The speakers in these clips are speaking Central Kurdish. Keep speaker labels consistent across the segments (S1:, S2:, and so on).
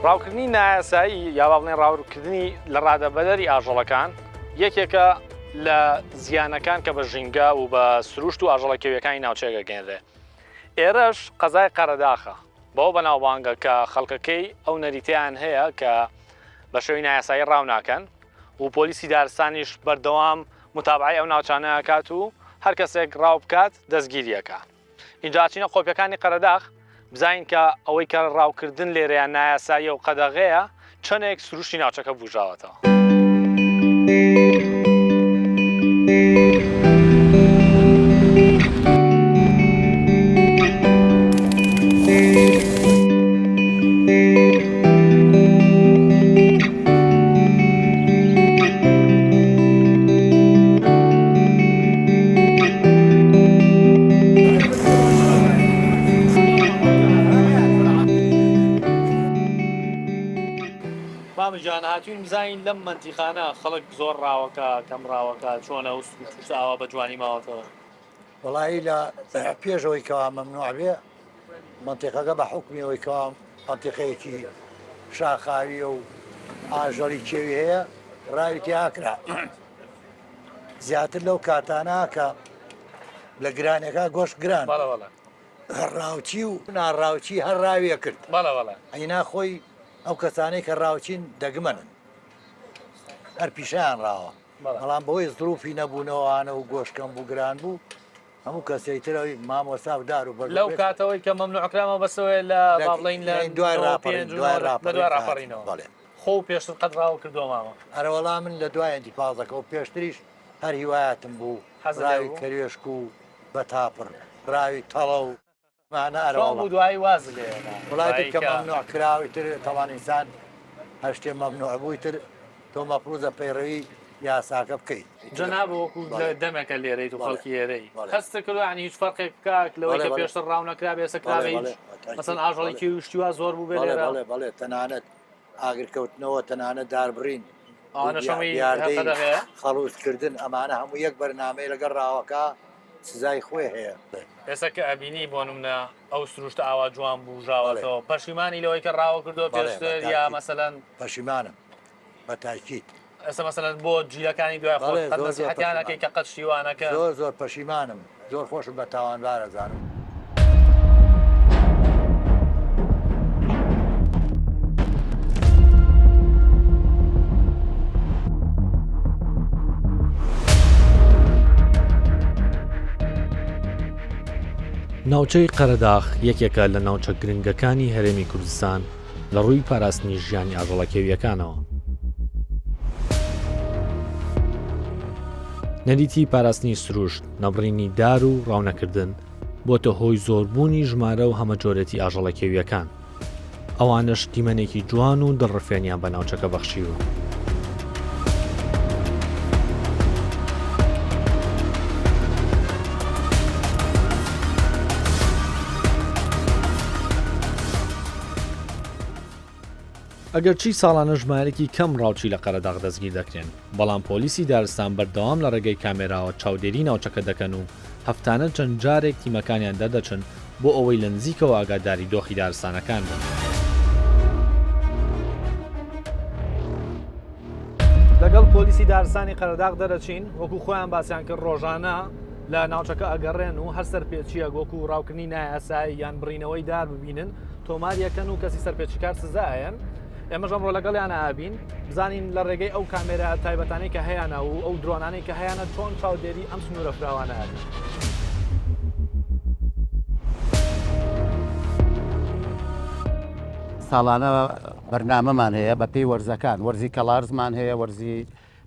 S1: ڕاوکردنی نایاسایی یا با بڵێن ڕاوکردنی لە ڕادەبەدەری ئاژەڵەکان یەکێکە لە زیانەکان کە بە ژینگە و بە سروشت و ئاژەڵە کێویەکانی ناوچەیەک ئەگەیەنرێ. ئێرەش قەزای قەرەداخە بەوە بەناوبانگە کە خەڵکەکەی ئەو نەریتەیان هەیە کە بە شێوەی نایاسایی ڕاو ناکەن و پۆلیسی دارستانیش بەردەوام متابعەی ئەو ناوچانە ئەکات و هەر کەسێک ڕاو بکات دەستگیری ئەکا. ئینجا ئەچینە قۆپیەکانی قەرەداخ بزانین کە ئەوەی کە ڕاوکردن لێرەیان نایاساییە و قەدەغەیە چەندێک سروشتی ناوچەکە بوژاوەتەوە. مامە گیان هاتوین بزانین لەم مەنتیقانە خەڵک زۆر ڕاوەکە کەم ڕاوەکە چۆنە و سروشت ئاوا بە جوانی ماوەتەوە.
S2: وەڵایی لە پێش ئەوەی کەوا مەمنوع بێ مەنتیقەکە بە حوکمی ئەوەی کەوا مەنتیقەیەکی شاخاویە و ئاژەڵی کێوی هەیە ڕاوی تیا کرا زیاتر لەو کاتانە کە لە گرانەکە گۆشت گران
S1: بەڵێ بەڵێ
S2: ڕاوچی و ناڕاوچی هەر ڕاویە کرد
S1: بەڵێ بەڵێ
S2: ئەینا خۆی ئەو کەسانەی کە ڕاوچین دەگمەنن هەر پیشیان ڕاوە بەڵام بەهۆی زروفی نەبوونەوەوانە و گۆشت کەم بوو گران بوو هەموو کەسێک تر ئەوی مامۆستا و دار و بەرد
S1: لەو کاتەوەی کە مەمنوع کرا مەبەستەوەیە لە با بڵێین لە
S2: دوای ڕاپەڕین دوای
S1: ڕاپەڕین لە دوای ڕاپەڕینەوە
S2: بەڵێ.
S1: خۆ پێشتر قەت ڕاو کردووە مامە؟
S2: ئەرەوەڵا من لە دوای ئینتیفازەکە و پێشتریش هەر هیوایەتم بوو
S1: حەزت لێ
S2: ڕاوی
S1: بوو؟
S2: کەروێشک و بەتاپڕ ڕاوی تەڵە و ئەمانە
S1: چۆن
S2: ئەرەوەڵا.
S1: بوو دوایی وازت لێ هێنا؟
S2: وەڵا ئیتر
S1: دوایی
S2: کە
S1: کە.
S2: مەمنوع کرا ئیتر تەبعەن ئینسان هەر شتێ مەمنوع بوو ئیتر تۆ مەفروزە پەیڕەوی یاساکە بکەیت.
S1: جەناب وەکو
S2: بەڵێ.
S1: دەمێکە لێرەیت و
S2: بەڵێ.
S1: خەڵکی ئێرەی
S2: بەڵێ.
S1: هەستت کردووە یانی هیچ فەرقێک بکات لەوەی
S2: بەڵێ
S1: کە
S2: بەڵێ.
S1: پێشتر ڕاو نەکرابێ ئێستا
S2: بەڵێ
S1: کرابێ هیچ
S2: بەڵێ بە
S1: مەسەلەن
S2: تەئکید
S1: ئاژەڵی
S2: بەڵێ.
S1: کێوی و شتی وا زۆر بووبێ
S2: بەڵێ
S1: لێرە؟
S2: بەڵێ بەڵێ تەنانەت ئاگرکەوتنەوە تەنانەت داربڕین و
S1: ئەوانەش هەمووی هەر
S2: دیاردەی
S1: قەدەغەیە؟
S2: خەڵووزکردن ئەمانە هەموو یەک بەرنامەیە لەگەڵ ڕاوەکە سزای خۆی هەیە.
S1: ئێستا کە ئەبینی بۆ نمونە ئەو سروشتە ئاوا جوان بوژاوەتەوە پەشیمانی لەوەی کە ڕاوە کردووە پێشتر یا مەسەلەن؟
S2: پەشیمانم بە تاکید.
S1: ئێستا مەسەلەن بۆ جیلەکانی دوای خۆت قەت نەسیحەتیان ئەکەی کە قەت شتی وا نەکەن؟
S2: زۆر زۆر پەشیمانم زۆر خۆشم بە تاوانبار ئەزانم.
S1: ناوچەی قەرەداخ یەکێکە لە ناوچە گرنگەکانی هەرێمی کوردستان لە ڕووی پاراستنی ژیانی ئاژەڵە کێوییەکانەوە. نەریتی پاراستنی سروشت، نەبڕینی دار و ڕاونەکردن بۆتە هۆی زۆربوونی ژمارە و هەمەجۆرێتی ئاژەڵە کێوییەکان. ئەوانەش دیمەنێکی جوان و دڵڕفێنیان بە ناوچەکە بەخشیوە. ئەگەرچی ساڵانە ژمارەیەکی کەم ڕاوچی لە قەرەداغ دەستگیر دەکرێن، بەڵام پۆلیسی دارستان بەردەوام لە ڕێگەی کامێراوە چاودێری ناوچەکە دەکەن و هەفتانە چەند جارێک تیمەکانیان دەردەچن بۆ ئەوەی لە نزیکەوە ئاگاداری دۆخی دارستانەکان بن. لەگەڵ پۆلیسی دارستانی قەرەداغ دەرەچین، وەکو خۆیان باسیان کرد ڕۆژانە لە ناوچەکە ئەگەڕێن و هەر سەرپێچییەک وەکو ڕاوکردنی نایاسایی یان بڕینەوەی دار ببینن تۆماری ئەکەن و کەسی سەرپێچیکار سزا ئەیەن. ئێمەش ئەمڕۆ لەگەڵیانە ئەبین بزانین لە ڕێگەی ئەو کامێرا تایبەتانەی کە هەیانە و ئەو درۆنانەی کە هەیانە چۆن چاودێری ئەم سنوورە فراوانە ئەکەن.
S3: ساڵانە بەرنامەمان هەیە بە پێی وەرزەکان، وەرزی کەڵارزمان هەیە، وەرزی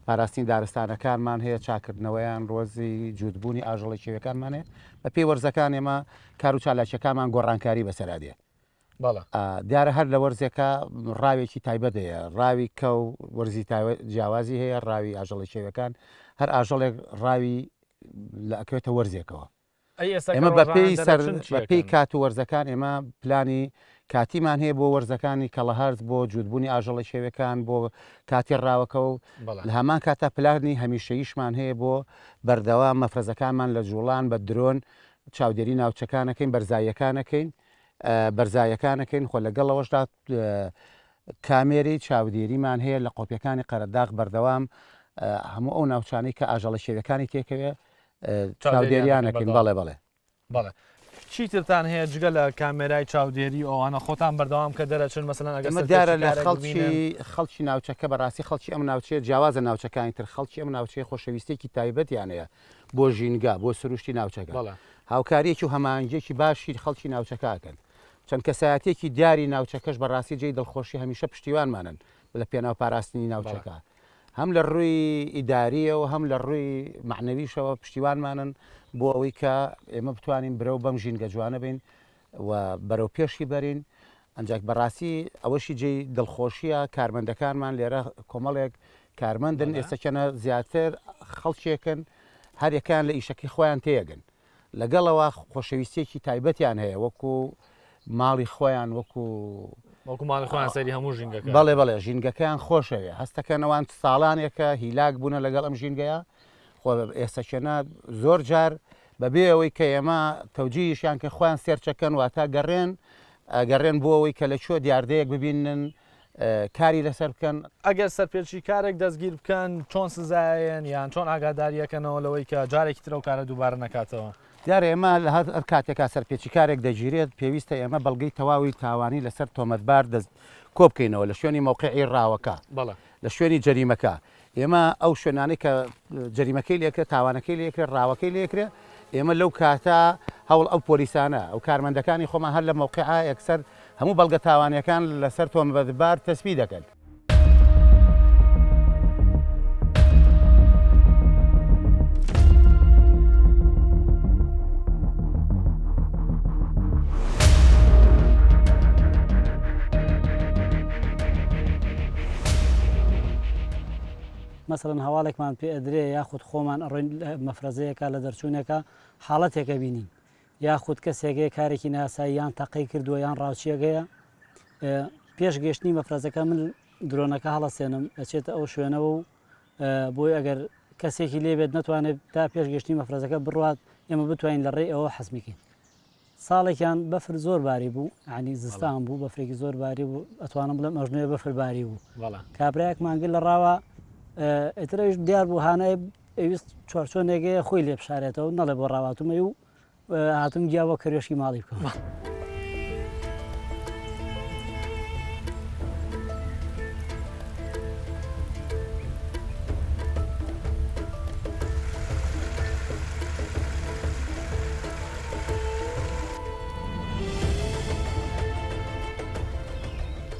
S3: پاراستنی دارستانەکانمان هەیە، چاکردنەوەیان، ڕۆزی جووتبوونی ئاژەڵە کێویەکانمان هەیە. بە پێی وەرزەکان ئێمە کار و چالاکیەکانمان گۆڕانکاری بەسەرا دێ.
S1: بەڵێ.
S3: دیارە هەر لە وەرزێکا ڕاوێکی تایبەت هەیە، ڕاوی کەو وەرزی جیاوازی هەیە، ڕاوی ئاژەڵە کێویەکان، هەر ئاژەڵێک ڕاوی لە ئەکەوێتە وەرزێکەوە.
S1: ئەی ئێستا کە
S3: ئێمە بە
S1: ڕۆژانە
S3: پێی سەر
S1: دەرەچن چی
S3: بە پێی
S1: ئەکەن؟
S3: کات و وەرزەکان ئێمە پلانی کاتیمان هەیە بۆ وەرزەکانی کەڵەهەرز بۆ جووتبوونی ئاژەڵە کێویەکان بۆ کاتی ڕاوەکە و
S1: بەڵێ.
S3: لە هەمان کاتا پلانی هەمیشەییشمان هەیە بۆ بەردەوام مەفرەزەکانمان لە جووڵان بە درۆن چاودێری ناوچەکان ئەکەین بەرزاییەکان ئەکەین بەرزاییەکان ئەکەین خۆ لەگەڵ ئەوەشدا. کامێرەی چاودێریمان هەیە لە قۆپیەکانی قەرەداغ بەردەوام هەموو ئەو ناوچانەی کە ئاژەڵە کێویەکانی تێکەوێ چاودێریان ئەکەین بەڵێ بەڵێ.
S1: بەڵێ چیترتان هەیە جگە لە کامێرای چاودێری ئەوانە خۆتان بەردەوام کە دەرەچن مەسەلەن ئەگەر
S3: ئێمە دیارە لە خەڵکی خەڵکی ناوچەکە بەڕاستی خەڵکی ئەم ناوچەیە جیاوازە ناوچەکانی تر خەڵکی ئەم ناوچەیە خۆشەویستێکی تایبەتیان هەیە بۆ ژینگە بۆ سروشتی ناوچەکە هاوکاریەکی و هەماهەنگیەکی باشی خەڵکی ناوچەکە ئەکەن چەند کەسایەتیەکی دیاری ناوچەکەش بەڕاستی جێی دڵخۆشی هەمیشە پشتیوانمانن لە پێناو پاراستنی ناوچەکە هەم لە ڕووی ئیداریەوە هەم لە ڕووی مەعنەویشەوە پشتیوانمانن بۆ ئەوەی کە ئێمە بتوانین برەو بەم ژینگە جوانە بین و بەرەو پێشی بەرین ئەنجاک بەڕاستی ئەوەشی جێی دڵخۆشیە کارمەندەکانمان لێرە کۆمەڵێک کارمەندن ئێستا چەنە زیاتر خەڵکێکن هەریەکەیان لە ئیشەکەی خۆیان تێگەن لەگەڵەوە خۆشەویستیەکی تایبەتیان هەیە وەکو ماڵی خۆیان وەکو
S1: وەکو ماڵی خۆیان سەری هەموو ژینگەکە
S3: بەڵێ بەڵێ ژینگەکەیان خۆشەوێ هەستەکەن ئەوان ساڵانێکە هیلاک بوونە لەگەڵ ئەم ژینگەیە خۆ ئێستەکێنە زۆر جار بەبێ ئەوەی کە ئێمە تەوجیهیشیان کە خۆیان سێرچەکەن واتە گەڕێن گەڕێن بۆ ئەوەی کە لە کوێ دیاردەیەک ببینن کاری لەسەر بکەن.
S1: ئەگەر سەرپێچیکارێک دەستگیر بکەن چۆن سزایەن یان چۆن ئاگاداریەکەنەوە لەوەی کە جارێکی تر ئەو کارە دووبارە نەکاتەوە؟
S3: دیارە ئێمە لە هەر کاتێکا سەرپێچیکارێک دەگیرێت پێویستە ئێمە بەڵگەی تەواوی تاوانی لەسەر تۆمەتبار دەست کۆبکەینەوە لە شوێنی مەوقعی ڕاوەکە لە شوێنی جەریمەکە ئێمە ئەو شوێنانەی کە جەریمەکەی لێکرێت، تاوانەکەی لێکرێت، ڕاوەکەی لێکرێت، ئێمە لەو کاتە هەوڵ ئەو پۆلیسانە، ئەو کارمەندەکانی خۆمان هەر لە مەوقیعە یەکسەر هەموو بەڵگە تاوانیەکان لەسەر تۆمەتبار تەسبیت دەکەن.
S4: مەسەلەن هەواڵێکمان پێ ئەدرێ یاخود خۆمان ئەڕۆین لە مەفرەزەیەکا لە دەرچوونێکا حاڵەتێک ئەبینین یاخود کەسێک هەیە کارێکی ناسایی یان تەقەی کردووە یان ڕاوچیەک هەیە پێش گەشتنی مەفرەزەکە من درۆنەکە هەڵەسێنم ئەچێتە ئەو شوێنەوە و بۆی ئەگەر کەسێکی لێبێت نەتوانێت تا پێش گەشتنی مەفرەزەکە بڕات ئێمە بتوانین لە ڕێی ئەوە حەزمیکەین ساڵێکیان بەفر زۆر باری بوو ینی زستان بوو بەفرێکی زۆر باری بوو ئەتوانم بڵێم ئەژنۆێ بەفر باری بوو کابراایەکمان گر لە ڕاوە ئیترەویش دیار بوو هانای ئەویست چوارچۆنێگەیە خۆی لێ بشارێتەوە نەڵێ بۆ ڕاواتومەی و هاتم گیا بۆ کەروێشکی ماڵی بکەم.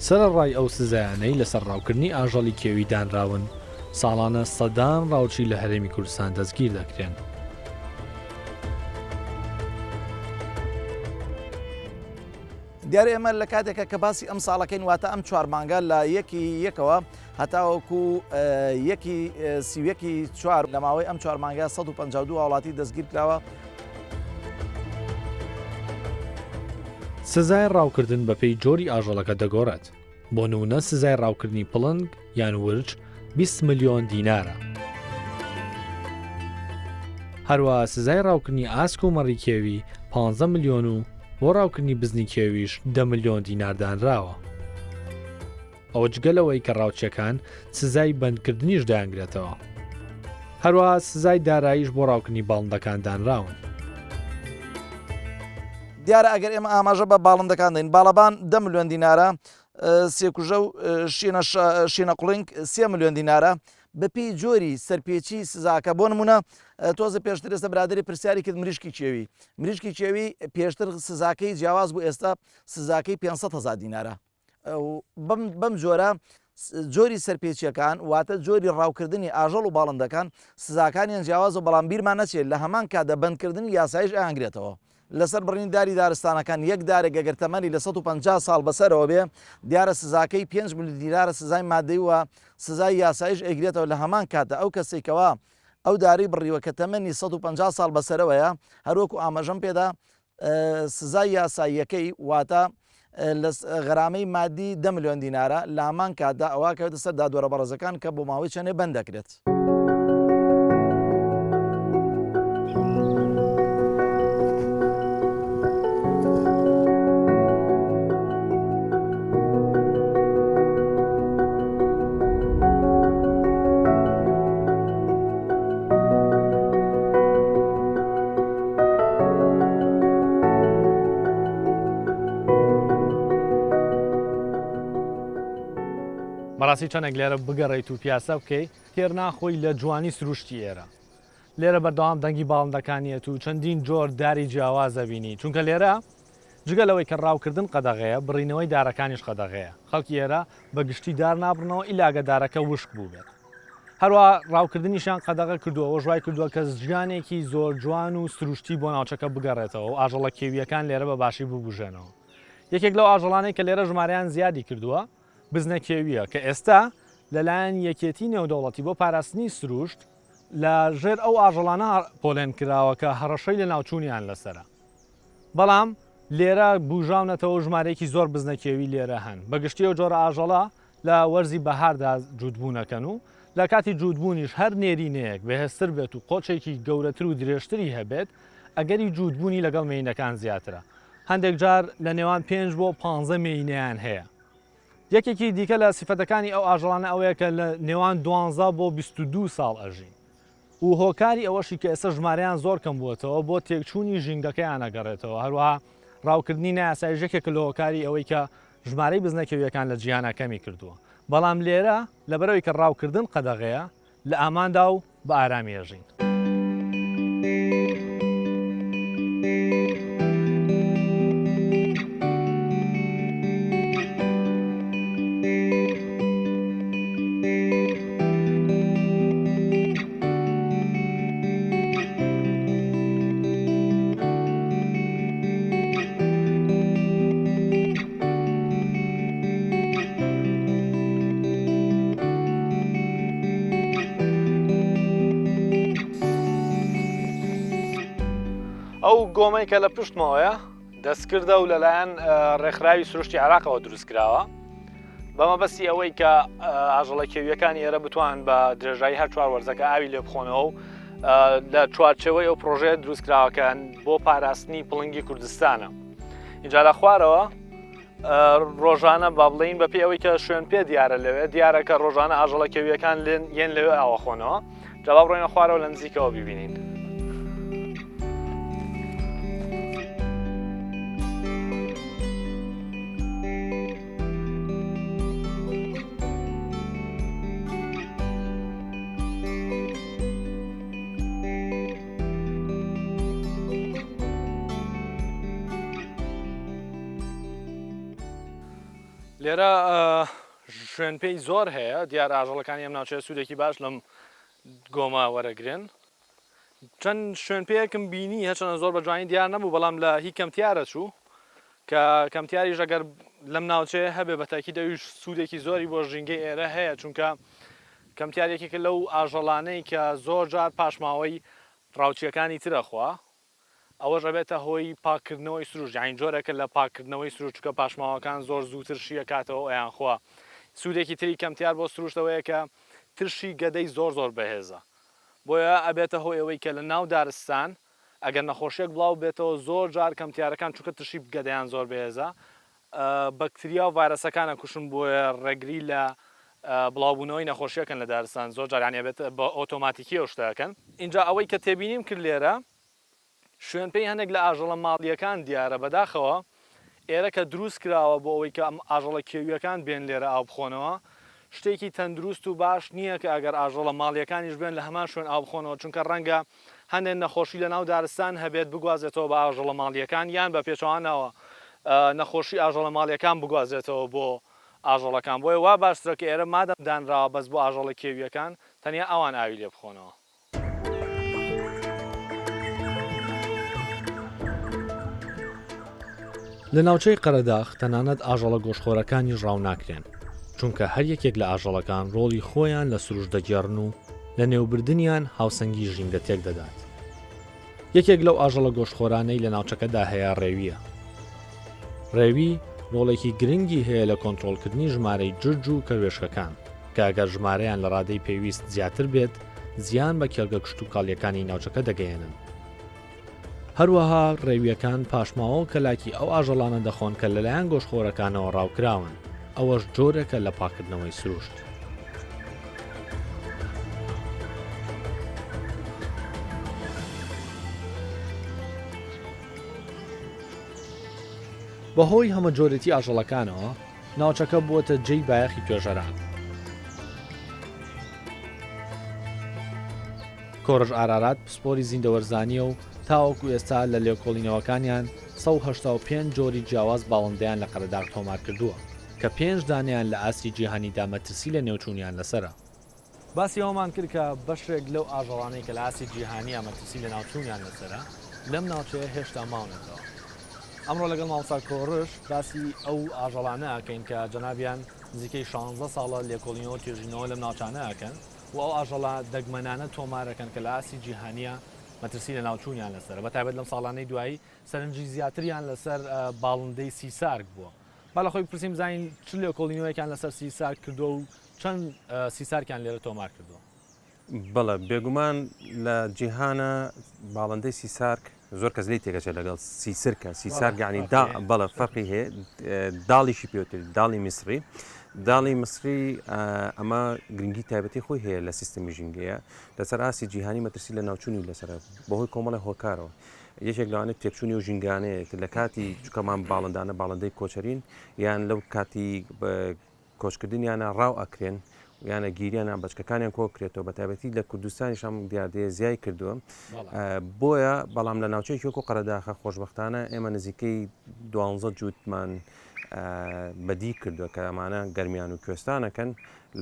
S1: سەرەڕای ئەو سزایانەی لەسەر ڕاوکردنی ئاژەڵی کێوی دانراون، ساڵانە سەدان ڕاوچی لە هەرێمی کوردستان دەستگیر دەکرێن.
S5: دیارە ئێمە لە کاتێکە کە باسی ئەم ساڵەکەین واتە ئەم چوار مانگە لە یەکی یەکەوە هەتاوەکو یەکی سیوەکی چوار لە ماوەی ئەم چوار مانگە 152 هاوڵاتی دەستگیر کراوە.
S1: سزای ڕاوکردن بەپێی جۆری ئاژەڵەکە دەگۆڕێت، بۆ نمونە سزای ڕاوکردنی پڵنگ یان ورچ 20 ملیۆن دینارە. هەروەها سزای ڕاوکردنی ئاسک و مەڕی کێوی 15 ملیۆن و بۆ ڕاوکردنی بزنی کێویش دە ملیۆن دینار دانراوە. ئەوە جگە لەوەی کە ڕاوچیەکان سزای بەندکردنیش دەیانگرێتەوە. هەروەها سزای داراییش بۆ ڕاوکردنی باڵندەکان دانراون.
S5: دیارە ئەگەر ئێمە ئاماژە بە باڵندەکان دەین باڵەبان دە ملیۆن دینارە، سێکوژە و شینە قوڵینگ سێ ملیۆن دینارە بەپێی جۆری سەرپێچی سزاکە بۆ نمونە تۆزە پێشتر ئێستا برادری پرسیاری کرد مریشکی کێوی مریشکی کێوی پێشتر سزاکەی جیاواز بوو ئێستا سزاکەی 500 هزار دینارە بەم جۆرە جۆری سەرپێچیەکان واتە جۆری ڕاوکردنی ئاژەڵ و باڵندەکان سزاکانیان جیاوازە بەڵام بیرمان نەچێت لە هەمان کاتدا بەندکردنی یاسایش ئەیانگرێتەوە. لەسەر بڕینی داری دارستانەکان یەک دارێک ئەگەر تەمەنی لە 150 ساڵ بەسەرەوە بێ دیارە سزاکەی 5 ملیۆن دینارە سزای مادەی و سزای یاسایش ئەیگرێتەوە لە هەمان کاتدا ئەو کەسەی کەوا ئەو دارەی بڕیوە کە تەمەنی 150 ساڵ بەسەرەوەیە هەروەکو ئاماژەم پێدا سزای یاساییەکەی واتە غەرامەی مادی دە ملیۆن دینارە، لە هەمان کاتدا ئەوە ئەکەوێتە سەر دادوەرە بەڕێزەکان کە بۆ ماوەی چەندێ بەند دەکرێت.
S1: بەڕاستی چەندێک لێرە بگەڕێیت و پیاسە بکەی تێر ناخۆی لە جوانی سروشتی ئێرە. لێرە بەردەوام دەنگی باڵندەکانیەت و چەندین جۆر داری جیاواز ئەبینی، چونکە لێرە جگە لەوەی کە ڕاوکردن قەدەغەیە، بڕینەوەی دارەکانیش قەدەغەیە. خەڵکی ئێرە بە گشتی دار نابڕنەوە ئیلا گەر دارەکە وشک بووبێت. هەروەها ڕاوکردنیشیان قەدەغە کردووە، ئەوەش وای کردووە کە ژیانێکی زۆر جوان و سروشتی بۆ ناوچەکە بگەڕێتەوە و ئاژەڵە کێوییەکان لێرە بە باشی ببوژێنەوە. یەکێک لەو ئاژەڵانەی کە لێرە ژمارەیان زیادی کردووە، بزنە کێوییە کە ئێستا لەلایەن یەکێتی نێودەوڵەتی بۆ پاراستنی سروشت لە ژێر ئەو ئاژەڵانە پۆلێن کراوە کە هەڕەشەی لەناوچوونیان لەسەرە. بەڵام لێرە بوژاونەتەوە و ژمارەیەکی زۆر بزنە کێوی لێرە هەن. بە گشتی ئەو جۆرە ئاژەڵە لە وەرزی بەهاردا جووتبوونەکەن و لە کاتی جووتبوونیش هەر نێرینەیەک بەهێزتر بێت و قۆچێکی گەورەتر و درێژتری هەبێت ئەگەری جووتبوونی لەگەڵ مێینەکان زیاترە. هەندێک جار لە نێوان پێنج بۆ پانزە مێینەیان هەیە. یەکێکی دیکە لە سیفەتەکانی ئەو ئاژەڵانە ئەوەیە کە لە نێوان دوانزە بۆ 22 ساڵ ئەژین و هۆکاری ئەوەشی کە ئێستا ژمارەیان زۆر کەم بووەتەوە بۆ تێکچوونی ژینگەکەیان ئەگەڕێتەوە. هەروەها ڕاوکردنی نایاساییش یەکێکە لە هۆکاری ئەوەی کە ژمارەی بزنە کێوییەکان لە جیهانا کەمی کردووە. بەڵام لێرە لەبەرئەوەی کە ڕاوکردن قەدەغەیە لە ئاماندا و بە ئارامی ئەژین. ئەو گۆمەی کە لە پشتمەوەیە دەستکردە و لەلایەن ڕێکخراوی سروشتی عراقەوە دروست کراوە بە مەبەستی ئەوەی کە ئاژەڵە کێویەکانی ئێرە بتوان بە درێژایی هەر چوار وەرزەکە ئاوی لێ بخۆنەوە و لە چوارچێوەی ئەو پرۆژەیە دروست کراوەکان بۆ پاراستنی پڵنگی کوردستانە اینجا لە خوارەوە ڕۆژانە با بڵین بە پێی ئەوەی کە شوێن پێ دیارە لەوێ دیارە کە ڕۆژانە ئاژەڵە کێویەکان لێن یەن لەوێ ئاوەخۆنەوە جا با بڕۆینە خوارەوە لە نزیکەوە بیبینین. لێرە شوێن پێی زۆر هەیە دیار ئاژەڵەکانی ئەم ناوچەیە سوودێکی باش لەم گۆمە وەرەگرن چەند شوێن پێیەکم بینی هەچەنە زۆر بە جوانی دیار نەبوو بەڵام لە هی کەمتیارە چوو کە کەمتیاریش ئەگەر لەم ناوچەیە هەبێ بە تاکی دەویش سوودێکی زۆری بۆ ژینگەی ئێرە هەیە چونکە کەمتیار یەکێکە لەو ئاژەڵانەی کە زۆر جار پاشماوەی ڕاوچیەکانی ترەخوا ئەوەش ئەبێتە هۆی پاککردنەوەی سروشت یانی جۆرێکە لە پاککردنەوەی سروشت چونکە پاشماوەکان زۆر زووتر شی ئەکاتەوە و ئەیانخوا سوودێکی تری کەمتیار بۆ سروشت ئەوەیە کە ترشی گەدەی زۆر زۆر بەهێزە بۆیە ئەبێتە هۆی ئەوەی کە لە ناو دارستان ئەگەر نەخۆشیەک بڵاو بێتەوە زۆر جار کەمتیارەکان چونکە ترشی گەدەیان زۆر بەهێزە بەکتریا و ڤایرەسەکان ئەکوشن بۆیە ڕێگری لە بڵاوبوونەوەی نەخۆشیەکەن لە دارستان زۆر جار یانی ئەبێت بە ئۆتۆماتیکی ئەو شتە ئەکەن. ئینجا ئەوەی کە تێبینیم کرد لێرە شوێنپێی هەندێک لە ئاژەڵە ماڵییەکان دیارە بەداخەوە ئێرە کە دروست کراوە بۆ ئەوەی کە ئاژەڵە کێوییەکان بێن لێرە ئاو بخۆنەوە شتێکی تەندروست و باش نییە کە ئەگەر ئاژەڵە ماڵییەکانیش بێن لە هەمان شوێن ئاو بخۆنەوە چونکە ڕەنگە هەندێک نەخۆشی لە ناو دارستان هەبێت بگوازێتەوە بە ئاژەڵە ماڵییەکان یان بە پێچەوانەوە نەخۆشی ئاژەڵە ماڵییەکان بگوازێتەوە بۆ ئاژەڵەکان بۆیە وا باشترە کە ئێرە مادەم دانراوە بەس بۆ ئاژەڵە کێوییەکان تەنیا ئەوان ئاوی لێ بخۆنەوە. لە ناوچەی قەرەداخ تەنانەت ئاژەڵە گۆشتخۆرەکانیش ڕاو ناکرێن، چونکە هەر یەکێک لە ئاژەڵەکان ڕۆڵی خۆیان لە سروشت دەگێڕن و لەنێوبردنیان هاوسەنگی ژینگە تێکدەدات. یەکێک لەو ئاژەڵە گۆشتخۆرانەی لە ناوچەکەدا هەیە ڕێوییە. ڕێوی ڕۆڵێکی گرنگی هەیە لە کۆنترۆڵکردنی ژمارەی جرج و کەروێشکەکان، کە ئەگەر ژمارەیان لە ڕادەی پێویست زیاتر بێت، زیان بە کێڵگە کشتوکاڵییەکانی ناوچەکە دەگەیەنن. هەروەها ڕێوییەکان پاشماوە و کەلاکی ئەو ئاژەڵانە دەخۆن کە لەلایەن گۆشتخۆرەکانەوە ڕاوکراون، ئەوەش جۆرێکە لە پاککردنەوەی سروشت. بەهۆی هەمەجۆرێتی ئاژەڵەکانەوە، ناوچەکە بووەتە جێی بایەخی توێژەران. کۆڕش ئارارات پسپۆری زیندەوەرزانییە و تاوەکو ئێستا لە لێکۆڵینەوەکانیان 185 جۆری جیاواز باڵندەیان لە قەرەداغ تۆمارکردووە کە پێنج دانەیان لە ئاستی جیهانیدا مەترسی لەنێوچوونیان لەسەرە. باسی ئەوەمان کرد کە بەشێک لەو ئاژەڵانەی کە لە ئاستی جیهانییا مەترسی لەناوچوونیان لەسەرە لەم ناوچەیە هێشتا ماونەتەوە. ئەمڕۆ لەگەڵ مامۆستا کۆڕش باسی ئەو ئاژەڵانە ئەکەین کە جەنابیان نزیکەی شانزە ساڵە لێکۆڵینەوە و توێژینەوە لەم ناوچانە ئەکەن و ئەو ئاژەڵە دەگمەنانە تۆمار ئەکەن کە لە ئاستی جیهانییا مەترسی لەناوچوونیان لەسەرە بەتایبەت لەم ساڵانەی دوایی سەرنجی زیاتریان لەسەر باڵندەی سیسارک بووە. با لە خۆی بپرسین بزانین چ لێکۆڵینەوەیەکیان لەسەر سیسارک کردووە و چەند سیسارکیان لێرە تۆمار کردووە؟
S6: بەڵێ بێگومان لە جیهانە باڵندەی سیسارک زۆر کەس لی تێکەچێت لەگەڵ سیسرکە سیسارک یعنی دا بەڵێ فەرقی هەیە داڵیشی پێوتر داڵی میسری داڵی میسری ئەمە گرنگی تایبەتی خۆی هەیە لە سیستمی ژینگەیە لەسەر ئاستی جیهانی مەترسی لە ناوچوونی لەسەر بەهۆی کۆمەڵی هۆکارەوە یەکێک لەوانە تێکچوونی و ژینگانەیە لە کاتی چکەمان باڵندانە باڵندەی کۆچەرین یان لەو کاتی کۆچکردنیانە ڕاو ئەکرێن یانە گیریان یان بەچکەکانیان کۆکرێتەوە بە تایبەتی لە کوردستانیش ئەم دیاردەیە زیای کردووە بۆیە بەڵام لە ناوچەیەکی وەکو قەرەداخە خۆشببختانە ئێمە نزیکەی دوانزە جووتمان بەدی کردووە کە ئەمانە گەرمیان و کوێستانەکەن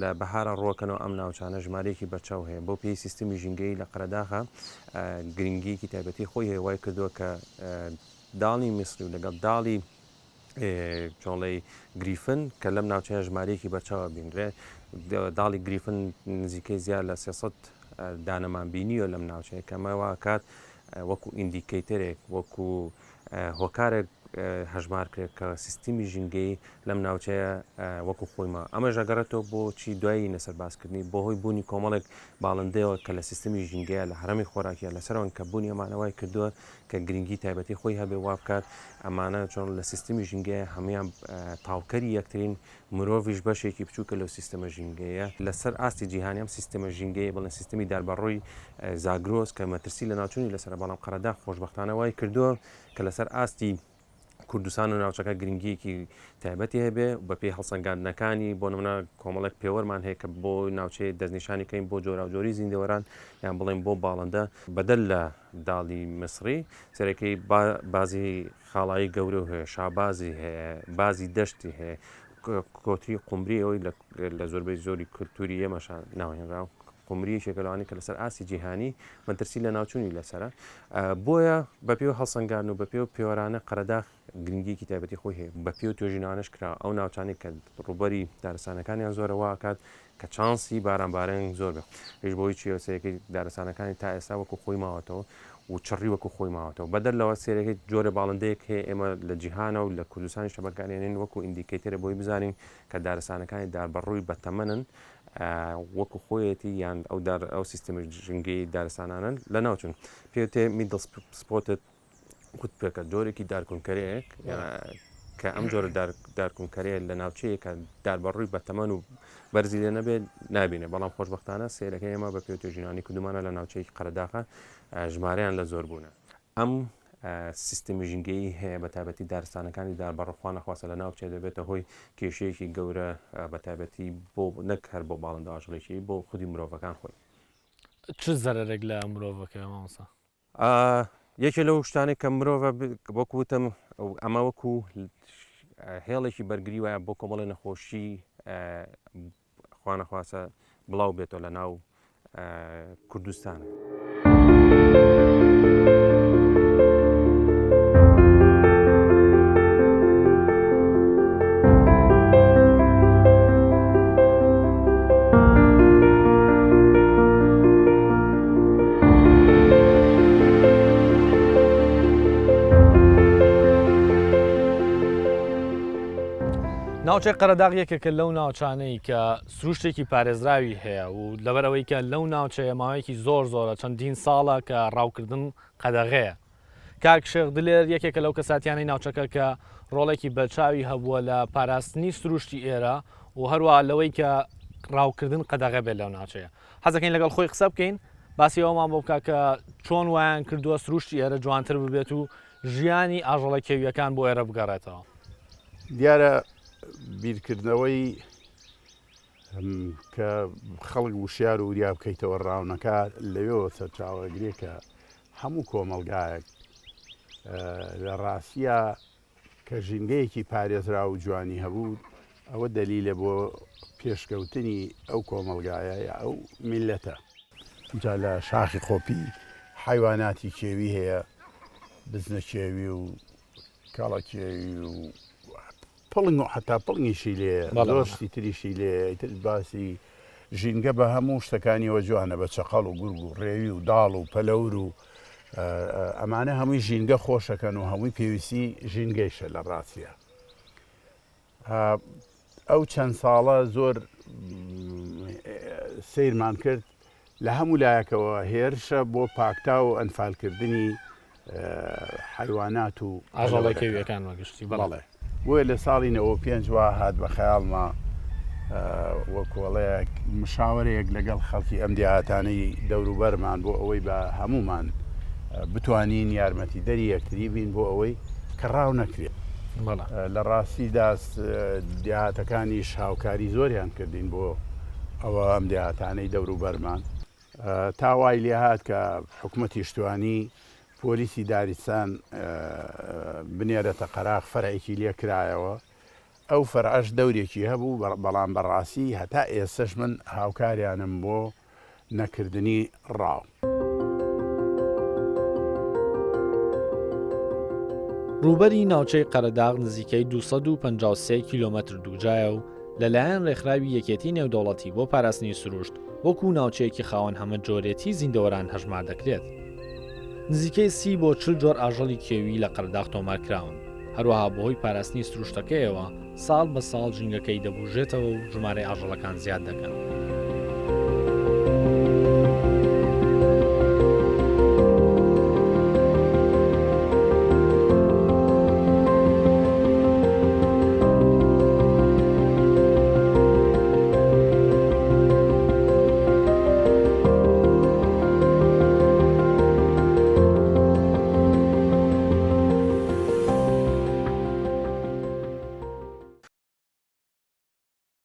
S6: لە بەهارە ڕۆکەنەوە ئەم ناوچانە ژمارەیەکی بەرچاو هەیە بۆ پێی سیستمی ژینگەی لە قەرەداخە گرنگیەکی تایبەتی خۆی هەیە وای کردووە کە داڵی میسری و لەگەڵ داڵی چۆڵەی گریفن کە لەم ناوچەیە ژمارەیەکی بەرچاو ئەبینرێ داڵی گریفن نزیکەی زیاد لە 300 دانەمان بینیوە لەم ناوچەیە کە ئەمە واکات وەکو indicator ێک وەکو هۆکارێک هەژمار کرێت کە سیستمی ژینگەی لەم ناوچەیە وەکو خۆی ما ئەمەش ئەگەڕێتەوە بۆ چی دوایی لەسەر باسکردنی بۆ هۆی بوونی کۆمەڵێک باڵندەیەوە کە لە سیستمی ژینگەیە لە هەرەمی خۆراکیە لەسەرەوەن کە بوونی ئەمانە وای کردووە کە گرنگی تایبەتی خۆی هەبێ وابکات ئەمانە چۆن لە سیستمی ژینگەیە هەموویان تاوکەری یەکترین مرۆڤیش بەشێکی بچووکە لەو سیستەمە ژینگەیە لەسەر ئاستی جیهانی ئەم سیستەمە ژینگەیە بڵێن سیستمی داربەڕووی زاگرۆس کە مەترسی لەناوچوونی لەسەرە بەڵام قەرەداغ خۆشبەختانە وای کردووە کە لەسەر ئاستی کوردستان و ناوچەکە گرنگیەکی تایبەتی هەبێ بە پێی هەڵسەنگاندنەکانی بۆ نمونە کۆمەڵێک پێوەرمان هەیە کە بۆ ناوچەیە دەستنیشانی کەین بۆ جۆراوجۆری زیندەوەران یان بڵێن بۆ باڵندە بەدەر لە داڵی میسری سەرەکەی بازی خاڵایی گەورە هەیە شابازی هەیە بازی دەشتی هەیە کۆتری قمری ئەوەی لە زۆربەی زۆری کولتوری ئێمەشا ناوهێنراو قمری یەکێکە لەوانەی کە لەسەر ئاستی جیهانی مەترسی لەناوچوونی لەسەرە بۆیە بەپێ و هەڵسەنگان و بەپێ و پێوەرانە قەرەداخ گرنگیەکی تایبەتی خۆی هەیە بەپێ و توێژینەوانەش کرا ئەو ناوچانەی کە ڕووبەری دارستانەکانیان زۆرە واکات کە چانسی بارانبارین زۆر بێ ئیش بۆی چیە سەیرەکەی دارستانەکانی تا ئێستا وەکو خۆی ماوەتەوە و چڕی وەکو خۆی ماوەتەوە بەدەر لەوە سەیرەکەی جۆرە باڵندەیەک هەیە ئێمە لە جیهانە و لە کوردستانیش بەکارێنین وەکو indicator ە بۆی بزانین کە دارستانەکانی داربەڕووی بەتەمەنن وەکو خۆیەتی یان ئەو دار ئەو سیستمی ژینگەی دارستانانن لە ناوچون پێتێ middle spotted woodpecker جۆرێکی دارکونکەرەیەک کە ئەم جۆرە دارکونکەرەیە لە ناوچەیە کە داربەڕووی بەتەمەن و بەرزی لێ نەبێت نابینێ بەڵام خۆشببختانە سێرەکە ئێمە بە پێ توێژینانی کردومانە لە ناوچەی قەرەداخە ژمارەیان لە زۆر بوونە ئەم سیستمی ژینگەیی هەیە بە تایبەتی دارستانەکانی داربەڕوو خوا نەخواستە لە ناوچێ دەبێتە هۆی کێشەیەکی گەورە بە تایبەتی بۆ نەک هەر بۆ باڵندە ئاژەڵێکی بۆ خودی مرۆڤەکان خۆی.
S1: چ زەرەرێک لە مرۆڤەکە مامۆستا؟
S6: یەکێ لەو شتانەی کە مرۆڤە وەکو وتم ئەمە وەکو هێڵێکی بەرگری وایە بۆ کۆمەڵی نەخۆشی خوانەخواستە بڵاو بێتەوە لە ناو کوردستان.
S1: ناوچەی قەرەداغ یەکێکە لەو ناوچانەی کە سروشتێکی پارێزراوی هەیە و لەبەرئەوەی کە لەو ناوچەیە ماوەیەکی زۆر زۆرە چەندین ساڵە کە ڕاوکردن قەدەغەیە کاک شێخ دلێر یەکێکە لەو کەساتیانەی ناوچەکە کە ڕۆڵێکی بەرچاوی هەبووە لە پاراستنی سروشتی ئێرە و هەروەها لەوەی کە ڕاوکردن قەدەغە بێت لەو ناوچەیە. حەزەکەین لەگەڵ خۆی قسە بکەین باسی ئەومان بۆ بکە کە چۆن وایان کردووە سروشتی ئێرە جوانتر ببێت و ژیانی ئاژەڵە کێویەکان بۆ ئێرە بگەڕێتەوە.
S7: دیارە بیرکردنەوەی. کە خەڵک وشیار و وریا بکەیتەوە ڕاونەکە لەوێوە سەرچاوەگرێ کە هەموو کۆمەڵگایەک لە ڕاستیا کە ژینگەیەکی پارێزراو و جوانی هەبوو ئەوە دەلیلە بۆ پێشکەوتنی ئەو کۆمەڵگایە یا ئەو میللەتە. جا لە شاخی قۆپی حەیواناتی کێوی هەیە، بزنە کێوی و کەڵە کێوی و پڵنگ و حەتا پڵنگیشی لێیە، زۆر شتی تریشی لێیە، ئیتر باسی ژینگە بە هەموو شتەکانیەوە جوانە بە چەقەڵ و گورگ و ڕێوی و داڵ و پەلەور و ئەمانە هەمووی ژینگە خۆشەکەن و هەمووی پێویستی ژینگەیشە لە ڕاستە ئەو چەند ساڵە زۆر سەیرمان کرد لە هەموو لایەکەوە هێرشە بۆ پاکتاو و ئەنفالکردنی حەیوانات و
S1: ئاژەڵە کێویەکان بە گشتی
S7: بەڵێ. بۆیە لە ساڵی 95 وا هات بە خەیاڵما وەکۆڵەیەک مشاوەرەیەک لەگەڵ خەڵکی ئەم دێهاتانەی دەوروبەرمان بۆ ئەوەی بە هەموومان بتوانین یارمەتیدەری یەکتری بین بۆ ئەوەی کە ڕاو نەکرێت. لە ڕاستیدا دێهاتەکانیش هاوکاری زۆریان کردین بۆ ئەوە ئەم دێهاتانەی دەوروبەرمان تا وای لێهات کە حکومەتیش توانی پۆلیسی داریستان بنێرێتە قەراغ فەرعێکی لێ کرایەوە ئەو فەرعەش دەورێکی هەبوو بەڵام بەڕاستی هەتا ئێستەش من هاوکاریانم بۆ نەکردنی ڕاو.
S1: ڕووبەری ناوچەی قەرەداغ نزیکەی 253 کیلۆمەتر دووجایە و لەلایەن ڕێکخراوی یەکێتی نێودەوڵەتی بۆ پاراستنی سروشت وەکو ناوچەیەکی خاوەن هەمەجۆرێتی زیندەوەران هەژمار دەکرێت. نزیکەی سی بۆ 40 جۆر ئاژەڵی کێوی لە قەرەداغ تۆمارکراون، هەروەها بەهۆی پاراستنی سروشتەکەیەوە ساڵ بە ساڵ ژینگەکەی دەبوژێتەوە و ژمارەی ئاژەڵەکان زیاد دەکەن.